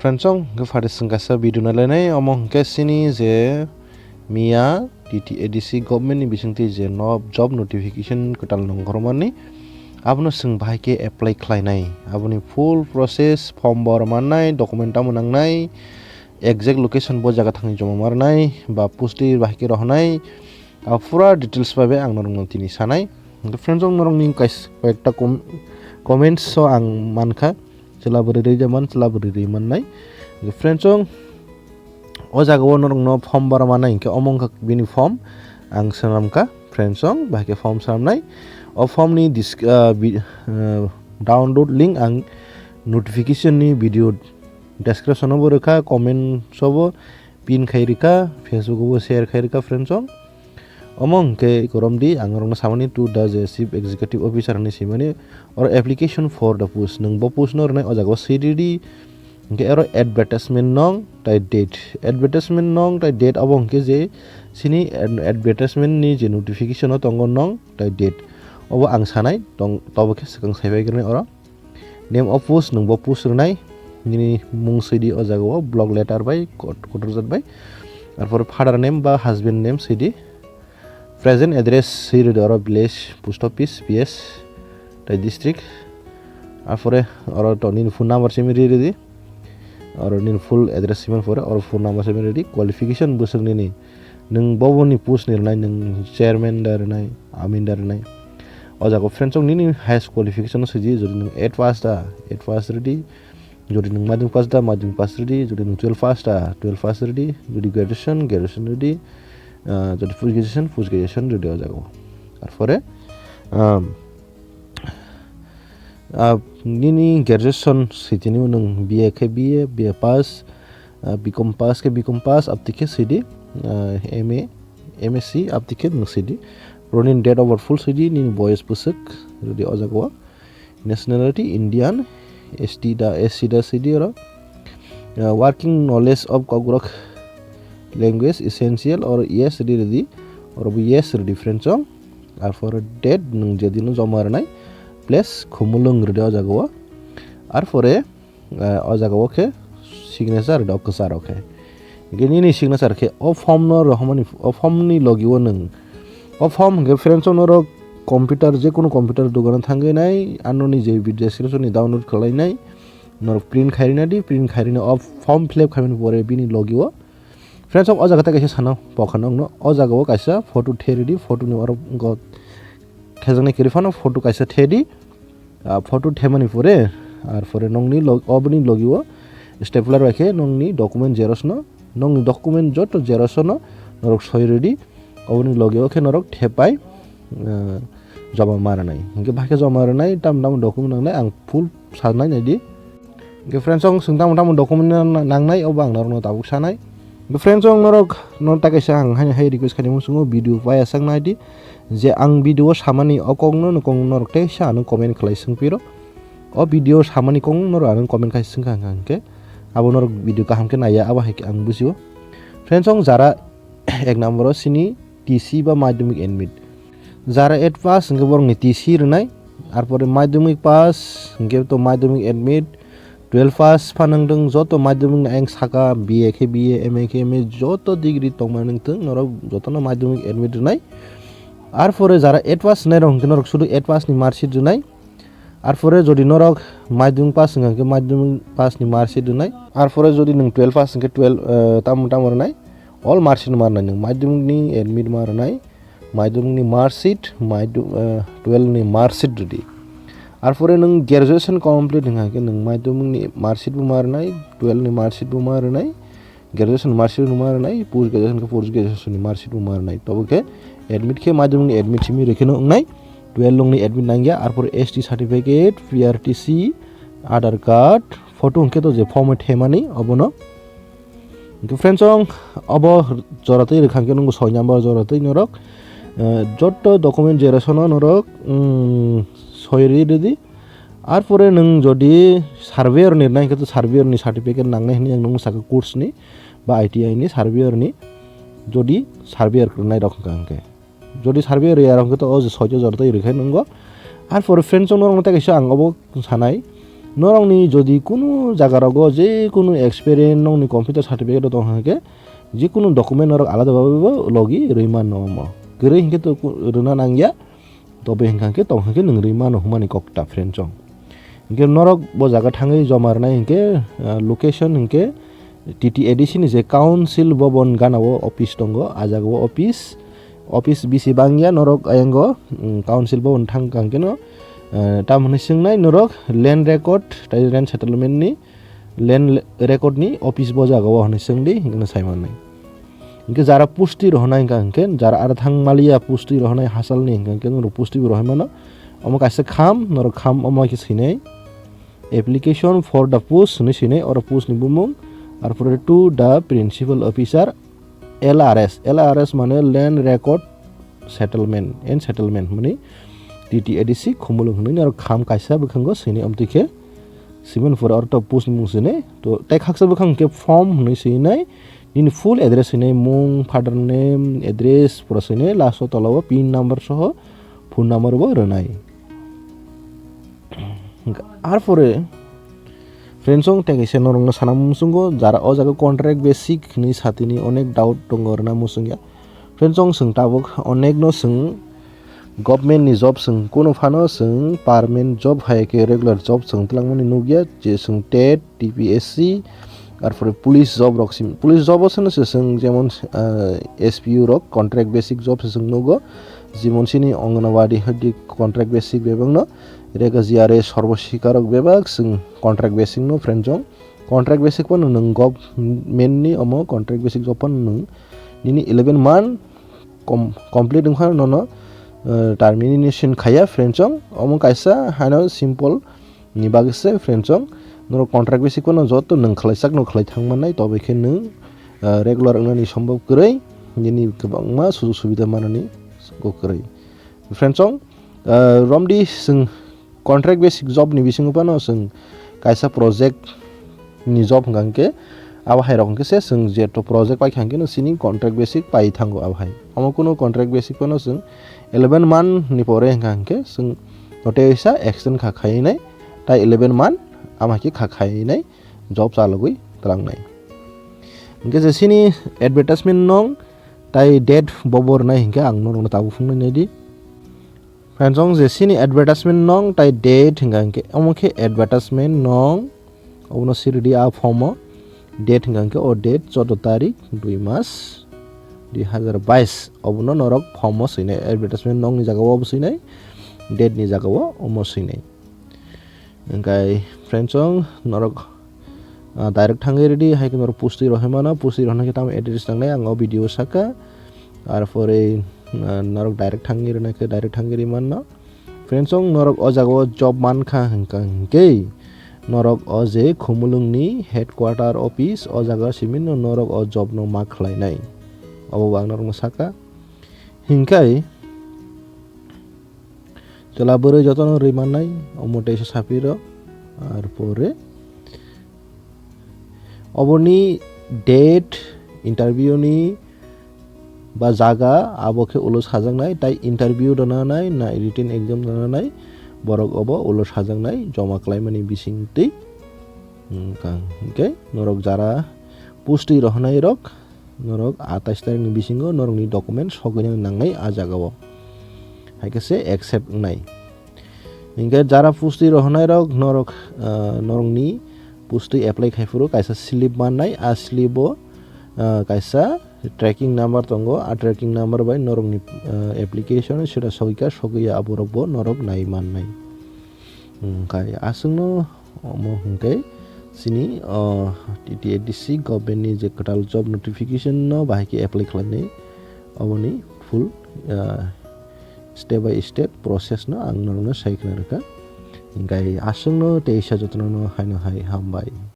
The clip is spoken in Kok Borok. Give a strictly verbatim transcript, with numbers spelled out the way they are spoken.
Friends, chwng hwnkhe phaidi chwng kaisa video nailainai, omo hwnkhe chini je miya T T A D C government ni bisingtwi je no-, job notification kwtal nongkhormani, abono chwng bahai khe apply khlainai. Aboni full process, form bo rw mannai, document tamo nangnai, exact location bo jaga thangwi joma ma rwnai, ba post twi bahai khe rohornai, a pura details bai bai ang norokno tini sanai. Hwnkhe friends, chwng norokni kais-, koyekta com-, comments o ang mankha. Chwla bwrwi rwi de man, chwla bwrwi rwi mannai. Friends, chwng o jaga o norokno form bara mannai, hinkhe omo wngkha bini form. Ang swnamkha, friends, chwng bahai khe form swnamnai. O form ni dis-, ah, bi-, ah, download link ang notification ni video description o bo rwkha, comment o bo pin khai rwkha, Facebook o bo share khai rwkha, friends, chwng. Omo hwnkhe korom di, ang norokno samani to the je chief executive officer hinwi swimani, or application for the post, nwng bo post no rwnai o jaga o swi rwdi. Hwnkhe oro advertisement nong tai date, advertisement nong tai date obo hwnkhe je chini ad-, advertisement ni je notification o tongo nong tai date, obo ang sanai tong, tobo khe swkang sai pai khe oro. Name of post, nwng bo post rwnai, nini mung swi di o jaga o block letter bai kot-, kotor jat bai. Arpore father name ba husband name swi di. Present address swi rwdi oro village, post office, P S, tai district. Arpore oro to nini phone number simi rwi rwdi. Oro nini full address simi pore oro phone number simi rwdi. Qualification bwswk nini. Nwng boboni post ni rwnai, nwng chairman da rwnai, amin da rwnai. O jaga o friends, chwng nini highest qualification no swi di, jodi nwng eight pass da, eight pass rwdi, jodi nwng madhyamik pass da, madhyamik pass rwdi, jodi nwng twelve pass da, twelve pass rwdi, jodi graduation, graduation rwdi, ah, jodi post graduation, post graduation rwdi o jaga o. Arpore, um, ah, nini graduation swi tini nwng B A khe B A, B A pass, ah, B Com pass khe B Com pass, abtwi khe swi di, ah, M A, M S C abtwi khe nwng swi di. Oro nini date of birth full swi di, nini boyes bwswk rwdi o jaga o. Nationality Indian, S T da, S C da swi di oro. Ah, working knowledge of Kokborok language essential, oro yes rwdi rwdi, oro bo yes rwdi friends, chwng. Arpore date nwng je dino joma rwnai, place Khumulwng rwdi o jaga o. Arpore ah, o jaga o khe signature rwdi o kwcharo khe. Hwnkhe nini signature khe o form no rohormani, o form ni logi o nwng. O form hwnkhe friends, o norok computer, jekunu computer dogano thangwi nai, ano ni je video description ni download khlainai, norok print khai rina di, print khai rina o form fill up khaimani pore bini logi o. Friends, o jaga tei kaisa sana pokha nokno, o jaga o kaisa photo the rwdi, photo ni oro go thejaknai kwrwi phano photo kaisa the di. Ah, photo themani pore, ar pore nokni log-, oboni logi o stapler bai khe nokni document xerox no, nokni document joto xerox no norok soi rwdi, oboni logi o khe norok thepai, ah, joma ma rwnai. Hinkhe bahai joma rwnai, tamo tamo document nangnai ang full sanai naidi. Hinkhe friends, ang swng tamo tamo document na-, nangnai, obo ang norokno tabuk sanai. Hinkhe friends, ang norok no ta kaisa ang haino hai request khainai muchungo video paiya sak naidi. Je ang video o samani o kokno nwkong norok teisa ano comment khlai swngpiro. O video samani kok norok ano comment khai swngkha hwnkha hwnkhe abo norok video kaham khe naiya, abo hai khe ang bujio. Friends, ang jara ek number o sini T C ba madhyamik admit. Jara eight pass hwnkhe borokni T C rwnai, arpore madhyamik pass hwnkhe to madhyamik admit, twelve pass phanang tong joto madhyamik ni ayang saka, B A khe B A, M A khe M A, joto degree tongma nang tong, norok jotono madhyamik admit rwnai. Arpore jara eight pass rwnai rok hwnkhe norok sudu eight pass ni mark sheet rwnai. Arpore jodi norok madhyamik pass wngkha hwnkhe madhyamik pass ni mark sheet rwnai. Arpore jodi nwng twelve pass wngkhe twelve, eh, tamo tamo rwnai. All mark sheet ma rwnai nwng, madhyamik ni admit ma rwnai. Madhyamik ni mark sheet, madhya-, eh, twelve ni mark sheet rwdi. Arpore nwng graduation complete wngkha khe nwng madhyamik ni mark sheet bo ma rwnai, twelve ni mark sheet bo ma rwnai, graduation mark sheet bo ma rwnai, post graduation khe post graduation ni mark sheet bo ma rwnai. Tobo khe admit khe madhyamik ni admit simi rwkhe no wngnai, twelve nung ni admit nangya, arpore S T certificate, P R T C, Aadhaar card, photo hwnkhe to je form o themani obono. Hwnkhe friends, chwng obo jora twi rwkha hwnkhe nukgo soi number jora twi norok, eh, joto document xerox no norok, mm, soi rwi rwdi. Arpore nwng jodi surveyor ni rwnai hwnkhe to surveyor ni certificate nangnai hwnwi ang nukgo saka course ni ba I T I ni surveyor ni, jodi surveyor rwnai rok hwnkha hwnkhe. Jodi survey rwya rok hwnkhe to o je soito jora tei rwkhe nwngo. Arpore friends, chwng norokno tei kaisa ang obo sanai. Norokni jodi kunu jagarogo je kunu experience nokni computer certificate tong hwnkhe, je kunu document norok alada babe bo logi rwi mano omo. Kwrwi hinkhe to ku-, rwna nangya, tobe hinkha khe tong hwnkhe nwng rwi mano hwnmani kok ta friend chong. Hinkhe norok bo jaga thangwi joma rwnai hinkhe, ah, location hinkhe T T A D C ni je council bobon gana o office tongo, a jaga o office, office bisi bangya norok ayango, mm, council bobon thang kang keno, eh, tamo hwnwi swngnai norok land record, tai land settlement ni land le-, record ni office bo jaga o hwnwi swngdi, hinkhe sai mannai. Hinkhe jara pusti rohonai hinkha hinkhe, jara ar thang maliya pusti rohonai hasalni hinkha hinkhe norok pusti bo rohoi mano. Omo kaisa kham, norok kham omo khe swinai. Application for the post hwnwi swinai, oro post ni bumung, arpore to the principal officer, L R S, L R S mane land record settlement and settlement mani T T A D C Khumulwng hwnwi norok kham kaisa bwkhango swinai, amtwi khe swimani pore oro to post ni bumung swinai, to tai khaksa bwkhang khe form hwnwi swinai, nini full address swinai, mung, father name, address pura swinai, last o tola o pin number soho phone number bo rwnai. Arpore friends chong tei kaisa norokno sana muchungo, jara o jaga contract basic hwnwi satini onek doubt tongo rwna muchungya. Friends chong chwng tabuk onekno chwng government ni job chwng kunu phano chwng permanent job hai khe regular job chwng twlangmani nukya, je chwng tet, T P S C, arpore police job rok sim-, police job o se chwng jemon, ah, S P U rok contract basic job se chwng nugo, jemon sini Anganwadi hadi contract basic bebak no, rega G R A sorbo sikarok bebak chwng contract basic no friend chong. Contract basic phano nwng government ni omo contract basic job phano nwng nini eleven month com-, complete wngkha nono, eh, termination khaya friend chong. Omo kaisa haino simple ni bagwi se friend chong. Norok contract basic phano joto nwng khlai sak no khlai thang mannai, tobe khe nwng, eh, regular wngnani sombhob kwrwi, nini kwbangma sujog subida manani go kwrwi. Friend chong, eh, romdi chwng contract basic job ni bisingo phano chwng kaisa project ni job hwnkha hwnkhe abo hai rok hwnkhe se chwng je to project paikha hwnkhe no sini contract basic pai thango abo hai. Omo kunu contract basic phano chwng eleven month ni pore hwnkha hwnkhe chwng notice extend kha khainai, tai eleven month ama khe kha khainai job chalogwi twlangnai. Hwnkhe je sini advertisement nong tai date bobo rwnai hwnkhe ang norokno tabuk phunuknai nai di. Friends, chong je sini advertisement nong tai date hwnkha hwnkhe omo khe advertisement nong, obono siri di a form o. Date hwnkha hwnkhe o date choudo tarik dui mas dui hazar bais, obono norok form o swinai, advertisement nong ni jaga o obo swinai, date ni jaga o omo swinai. Hwnkhe friends chong norok, ah, direct thangwi rwdi, hai khe norok pusti rohoi mano, pusti rohna khe tamo address nangnai ang o video o saka, arpore, ah, norok direct thangwi rwna khe direct thangwi rwi manno. Friends chong norok o jaga o job mankha hwnkha hwnkhe norok o je Khumulwng ni headquarter office o jaga o simi no norok o job no ma khlainai, obo bo ang norokno saka. Hwnkhe chwla bwrwi jotono rwi mannai, omo teisa sapiro. Arpore oboni date, interview ni ba jaga abo khe ulo sajaknai, tai interview rwnanai na written exam rwnanai, borok obo ulo sajaknai joma khlaimani bisingtwi. Hwnkha hwnkhe norok jara pusti rohonai rok, norok atais tarikni bisingo norokni document sogwina nangnai a jagao, hai khe se accept wngnai. Hinkhe jara pusti rohonai rok norok, ah, norokni pusti apply khai phuru kaisa slip mannai, a slip o, ah, kaisa tracking number tongo, a tracking number bai norokni, ah, application sida sogwikha sogwiya aborok bo norok nai mannai. Hwnkhe aswkno omo hwnkhe chini, o, T T A D C government ni je kwtal job notification no bahai khe apply khlainai, oboni full, ah, step by step process no ang norokno sai khna rwkha. Hwnkhe aswkno teisa jotono no haino hai hambai.